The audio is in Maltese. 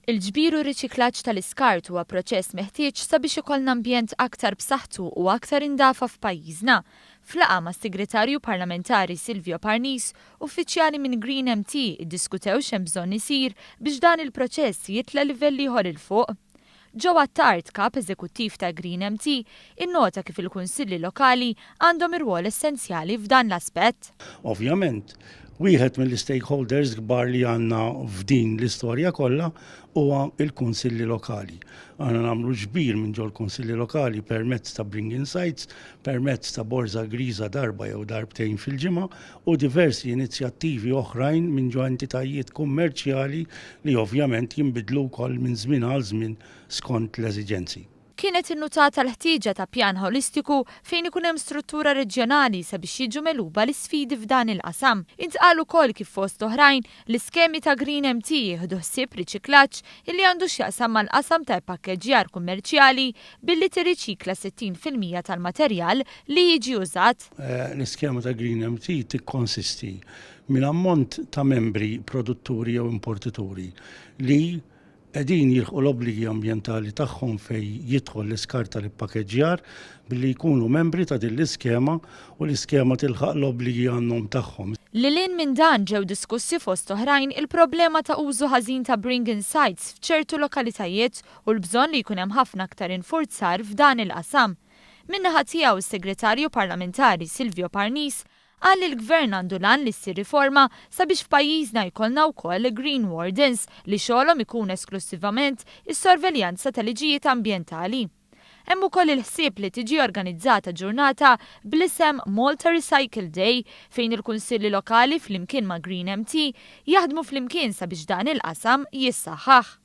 Il-ġbir u r-riċiklaġġ tal-iskart huwa proċess meħtieġ sabiex ikollna ambjent aktar b'saħħtu u aktar indafa f'pajjiżna. F'laqgħa mas-Segretarju Parlamentari Silvio Parnis, uffiċjali minn Green MT iddiskutew x'hemm bżonn isir biex dan il-proċess jitla' livell ieħor 'il fuq. Joe Attard, Kap Eżekuttiv ta' Green MT, innota kif il-Kunsilli Lokali għandhom irwol essenzjali f'dan l-aspett. Ovvjament, wieħed mill-istakeholders kbar li għandna f'din l-istorja kollha huwa l-kunsilli lokali. Aħna nagħmlu ġbir minn ġol-kunsilli lokali permezz ta' Bring Insights, permezz ta' borża griża darba jew darbtejn fil-ġimgħa u diversi inizjattivi oħrajn minn ġo entitajiet kummerċjali li ovvjament jinbidlu wkoll minn żmien għal żmien skont l-eżiġenzi. Kienet innutata l-ħtieġa ta' pjan ħolistiku fejn ikun hemm struttura reġjonali sabiex jiġu megħluba l-isfidi f'dan il-qasam. Intqal ukoll kif fost oħrajn, l-iskemi ta' Green MT jieħdu ħsieb riċiklaġġ illi għandu x'jaqsam mal-qasam ta' ippakkeġġjar kummerċjali billi tirriċikla 60% tal-materjal li jiġi użat. L-iskema ta' Green MT tikkonsisti minn ammont ta' membri produtturi jew importituri li qegħdin jilħqu l-obbligi ambjentali tagħhom fejn jidħol l-iskart tal-ippakeġġjar billi jkunu membri ta' din l-iskema u l-iskema tilħaq l-obbligi għan-nom tagħhom. Lil hinn minn dan ġew diskussi fost oħrajn il-problema ta' użu ħażin ta' bring-in sites f'ċertu lokalitajiet u l-bżonn li jkun hemm ħafna aktar infurzar f'dan il-qasam. Min-naħa tiegħu s-Segretarju Parlamentari Silvio Parnis qal li l-Gvern għandu l-għan li ssir riforma sabiex f'pajjiżna jkollna wkoll Green Wardens li xogħolhom ikun esklussivament is-sorveljanza ta' liġijiet ambjentali. Hemm ukoll il-ħsieb li tiġi organizzata ġurnata bl-isem Malta Recycle Day fejn il-Kunsilli Lokali flimkien ma' Green MT jaħdmu flimkien sabiex dan il-qasam jissaħħaħ.